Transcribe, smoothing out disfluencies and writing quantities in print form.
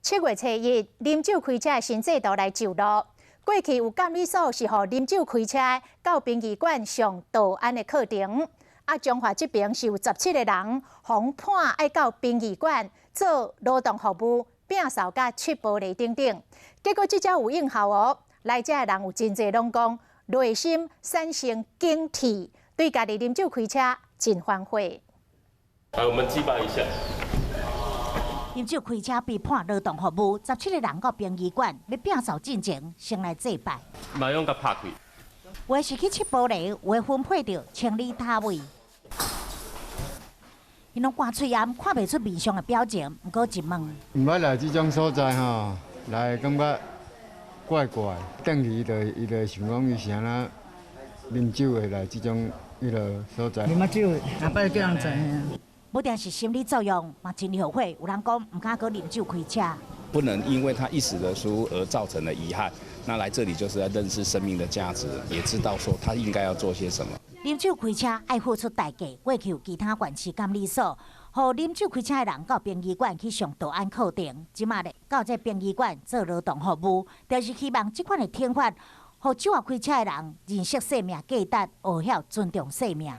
7月初1，啉酒開車新制度來上路。過去有監理所是予啉酒開車到殯儀館上道安的課程。啊，彰化這爿是有17個人，予判愛到殯儀館做勞動服務、摒掃佮拭玻璃等等。結果這招有應效哦，來遮的人有真濟攏講內心產生警惕，對家己啉酒開車真反悔。來，我們祭拜一下。啉酒開車被判勞動服務，17個人到殯儀館欲摒掃進前，先來祭拜。馬用共拍開。有的是去拭玻璃，有的分配著清理塔位。𪜶攏掛喙罨，看袂出面上的表情。毋過一問，毋捌來這種所在吼，來感覺怪怪。轉去就伊就想講伊是按怎啉酒會來這種彼个所在。啉酒，後擺叫人知影。無定是心理作用，嘛真後悔。有人講毋敢閣啉酒開車。不能因為他一時的疏忽而造成的遺憾。那來這裡就是要認識生命的價值，也知道說他應該要做些什麼。啉酒開車愛付出代價。過去有其他縣市監理所，予啉酒開車的人到殯儀館去上道安課程。這馬咧到這殯儀館做勞動服務，就是希望這款的懲罰，予酒後開車的人認識生命價值，學曉尊重生命。